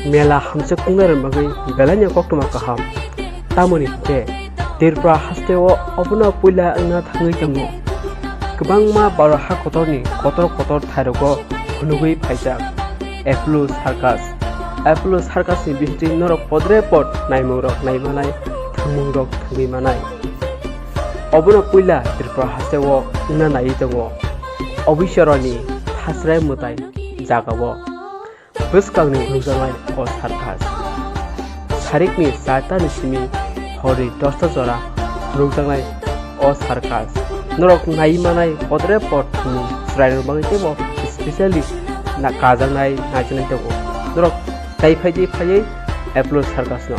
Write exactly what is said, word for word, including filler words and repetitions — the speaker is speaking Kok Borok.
Mela hamjak wngnai rwmani bagwi belaino koktwma kaham. Tamoni hwnkhe Tripura hasteo obono puila wngna thangwi tongo. Kwbangma baro ha kotorni kotor kotor thairogo phunugwi phaijak Apollo Circus. Apollo Circusni bisingtwi norok podre pod naimungrok naimanai, thwngmungrok thwngwi manai. Obono puila Tripura hasteo wngna naiwi tongo Obisaroni Thachrai Mwtai jagao. Bwskangni phunukjaknai o circus. Sarikni chartani simi horni dosta jora phunukjaknai o circus. Norok naiwi manai podre pod thwngmung chwrairok bagwi teibo specially na kajaknai naijaknai tongo. Norok tai phai di phaiwi Apollo Circus no.